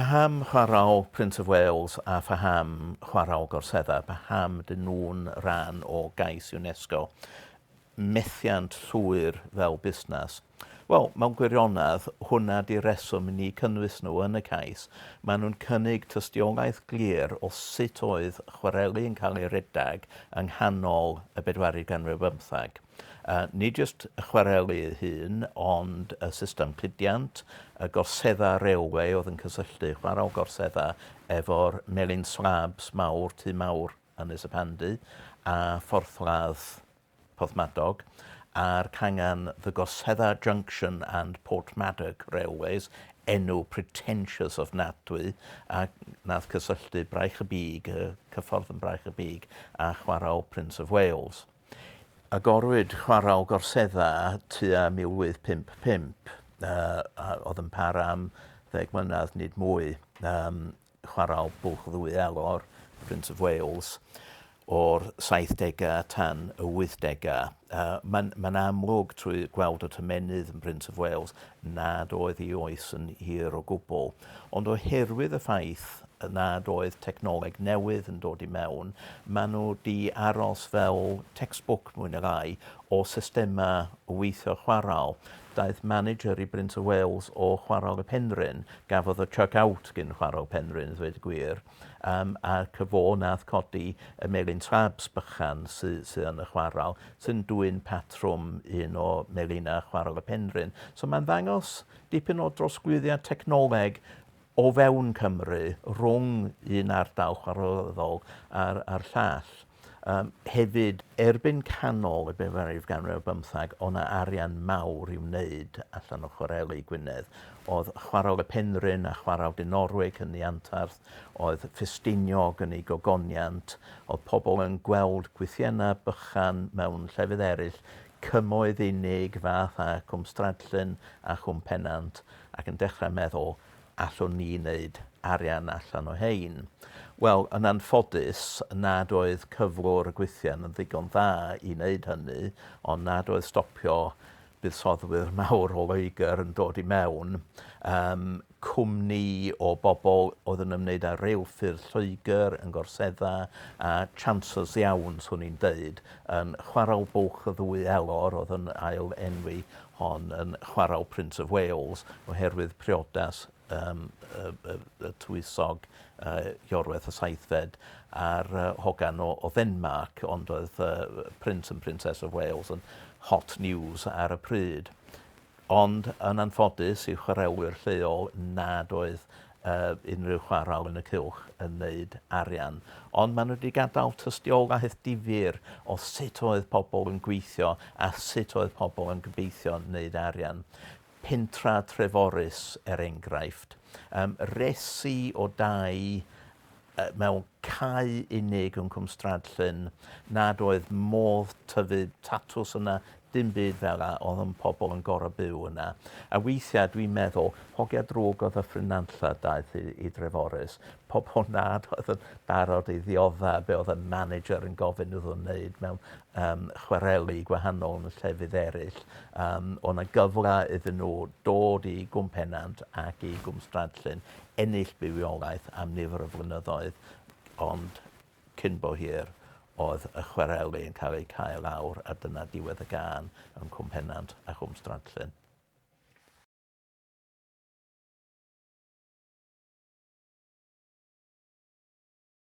Paham chwarael Prince of Wales a phaham chwarael Gorsedda? Paham dyn nhw'n rhan o gais UNESCO? Methiant llwyr fel busnes. Wel, mewn gwirionedd, hwnna 'di reswm i ni cynnwys nhw yn y cais. Maen nhw'n cynnig tystiolaeth glir o sut oedd chwareli yn cael ei redeg yng nghanol y bedwaredd ganrif ar bymtheg. Nid jyst y chwareli ei hun, ond y system cludiant, y gorsedda railway oedd yn cysylltu chwarel gorsedda efo'r melin slabs mawr, tŷ mawr Ynys y Pandy, a phorthladd Porthmadog, a'r cangen The Gorsedda Junction and Portmadoc Railways, enw pretentious ofnadwy, a nath cysylltu Braich y Big, y cyffordd yn Braich y Big, a chwarel Prince of Wales. Agorwyd chwarel Gorsedda tua 1855, uh, oedd yn para am ddeg mlynedd, nid mwy. Um, chwarae Bwlch y Ddwy Elor, Prince of Wales, o'r 70au tan y 80au. Uh, Mae'n ma amlwg trwy gweld y tymenydd yn Prince of Wales nad oedd ei oes yn hir o gwbl. Ond oherwydd y ffaith nad oedd technoleg newydd yn dod i mewn, maen nhw di aros fel textbook mwy neu lai o systemau o weithio chwarael. Daeth manager i Prince of Wales o Chwarel y Penrhyn, gafodd y chuck out gyn Chwarel Penrhyn, i ddweud y gwir, um, ac y fo nath codi y melin slabs bychan sydd sy yn y chwarel, sy'n dwyn patrwm un o melinau Chwarel y Penrhyn. So mae'n ddangos dipyn o drosglwyddiad technoleg o fewn Cymru rhwng un ardal chwarelyddol a'r, a'r llall. Um, hefyd, erbyn canol y bedwaredd ganrif ar bymtheg, o na arian mawr i'w wneud allan o chwareli Gwynedd. Oedd chwarel y Penrhyn a chwarel Dinorwig yn Niantarth, oedd Ffestiniog yn ei gogoniant, oedd pobl yn gweld gwythiennau bychan mewn llefydd eraill, cymoedd unig fath a Cwm Stradllyn a Chwm Pennant, ac yn dechrau meddwl, allwn ni wneud arian allan o hein? Wel, yn anffodus, nad oedd cyflwr y gwithian yn ddigon dda i wneud hynny, ond nad oedd stopio buddsoddwyr mawr o Loegr yn dod i mewn, um, cwmni o bobl oedd yn ymwneud â reilffyrdd Lloegr yn gorsedda, a chances iawn, swn i'n deud, yn chwarael Bwlch y Ddwy Elor oedd yn ail enwi hon yn chwarael Prince of Wales oherwydd priodas um, y, y, y tywysog uh, Iorwerth y Saithfed a'r uh, hogan o, o Ddenmarc, ond oedd uh, Prince and Princess of Wales yn hot news ar y pryd. Ond yn anffodus i chwaraewyr lleol nad oedd uh, unrhyw chwarael yn y cylch yn wneud arian. Ond maen nhw wedi gadael tystiolaeth difyr o sut oedd pobl yn gweithio a sut oedd pobl yn gobeithio wneud arian. Pentra Treforys, er enghraifft. Um, resi o dai mewn cae unig yn Cwm Stradllyn, nad oedd modd tyfu tatws yna, dim byd fel 'a, oedd yn pobl yn gorau byw yna. A weithiau dwi'n meddwl, hogia drwg o Ddyffryn Nantlle daeth i, i Dreforys, pobl nad oedd yn barod i ddiodda be oedd y manager yn gofyn iddo wneud mewn um, chwareli gwahanol yn y llefydd eraill. Um, oedd yna gyfle iddyn nhw dod i Gwm Pennant ac i Gwm Stradllyn ennill bywiolaeth am nifer o flynyddoedd, ond cyn bo hir oedd y chwareli yn cael eu cau lawr a dyna diwedd y gân yn Cwm Pennant a Chwm Stradllyn.